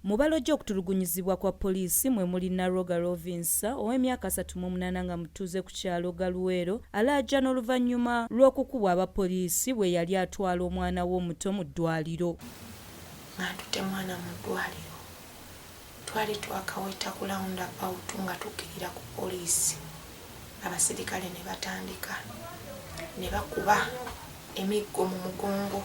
Mu balojja okutulugunyizibwa kwa poliisi mwe muli Naroga Rovinsa ow'emyaka 38 nga mutuuze ku kyalo Galuweero alaajana oluvannyuma lw'okukubwa abapoliisi bwe yali atwala omwana we omuto mu ddwaliro. Nga ntutte mwana mu ddwaliro, twali twakaweta ku roundabout nga tukkirira ku poliisi, abasirikale ne batandika ne bakuba emiggo mu mugongo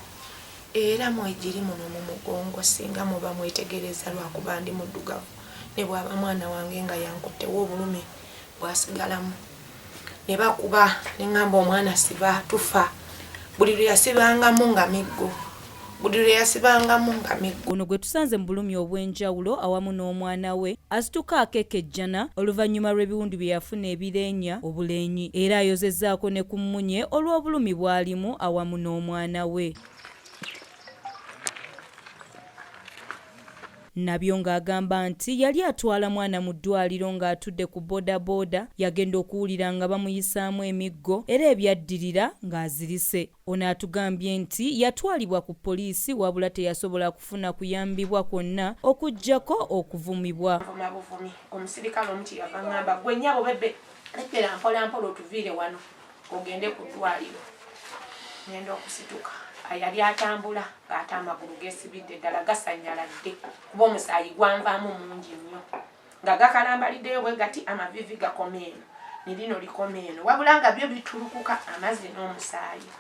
era mwegiri muno mu mugongo singa muba mwetegereza lwakuba ndi muddugavu ne bw'aba mwana wange nga yankuttewo obulumi bwasigalamu ne bakuba ne ŋŋamba omwana siba tufa buli lwe yasibangamu nga miggo buli lwe yasibangamu nga miggo. Ono gwe tusanze mu bulumi obw'enjawulo awamu n'omwana we asituka akekejjana oluvannyuma lw'ebiwundu bye yafuna ebireenya obuleenyi era ayozezzaako ne ku mmunye olw'obulumi bw'alimu awamu n'omwana we. Nabyo ng'agamba nti yali atwala mwana mu ddwaliro ng'atudde ku bodaboda yagenda okuwulira nga bamuyisaamu emiggo era ebyaddirira ng'azirise. Ono atugambye nti yatwalibwa ku poliisi wabula teyasobola kufuna kuyambibwa kwonna okuggyako okuvumibwa. Nvuma buvumi, omusirikale omu kye yava aŋŋamba, ggwe nnyabo bebe leppera mpola mpola otuviire wano ogende ku ddwaliro. Ngenda okusituka ayali atambula ng'ate amagulu geesibidde ddala gasannyaladde kuba omusaayi gwanvaamu mungi nnyo nga gakalambaliddeyo bwe gati amaviivi gakoma eno ne lino likoma eno wabula nga byo bitulukuka amazzi n'omusaayi.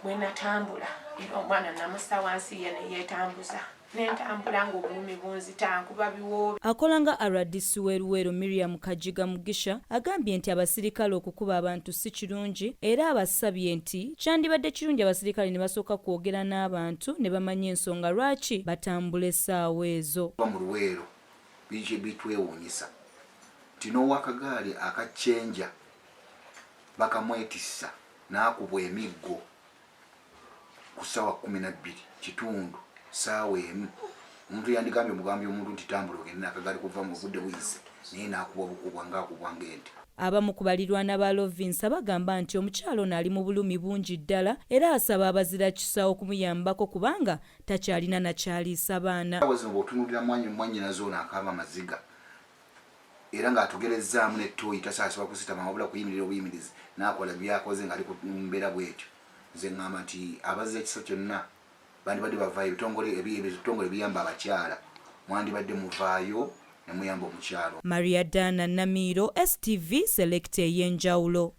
Bwe natambula era omwana namussa wansi ye ne yeetambuza ne ntambula ng'obulumi bunzita nkuba biwoobe. Akola nga rdc w'e Luweero Miriam Kajiga Mugisha agambye nti abasirikale okukuba abantu si kirungi era abasabye nti kyandibadde kirungi abasirikale ne basooka kwogera n'abantu ne bamanya ensonga lwaki batambula essaawa ezo. Mu Luweero bitwewuunyisa nti n'owakagaali akaccenja bakamwetissa n'akubwa emiggo ku ssaawa 12:15 ssaawa emu. Omuntu yandigambye omugambi omuntu nti tambula ogende n'akagaali kuva mu budde buyise naye n'akubwa bukubwa ng'akubwa ng'ente. Abamu ku balirwana ba Lovinsa bagamba nti omukyala ono ali mu bulumi bungi ddala era asaba abazirakisa okumuyambako kubanga takyalina nakyaliisa baana. Ssaawa zino bw'otunuulira mwannyinaze ono akaaba amaziga era ng'atugerezzaamu ne ttooyi tasaasibwa kusitama wabula kuyimirira obuyimirizi n'akola by'akoze ng'ali ku mbeera bw'etyo. Nze ŋŋamba nti abazira kisa kyonna bandibadde bavaayo ebitongole ebiyamba abakyala mwandibadde muvaayo ne muyamba omukyalo. Maria Dana Namiiro, STV Select ey'enjawulo.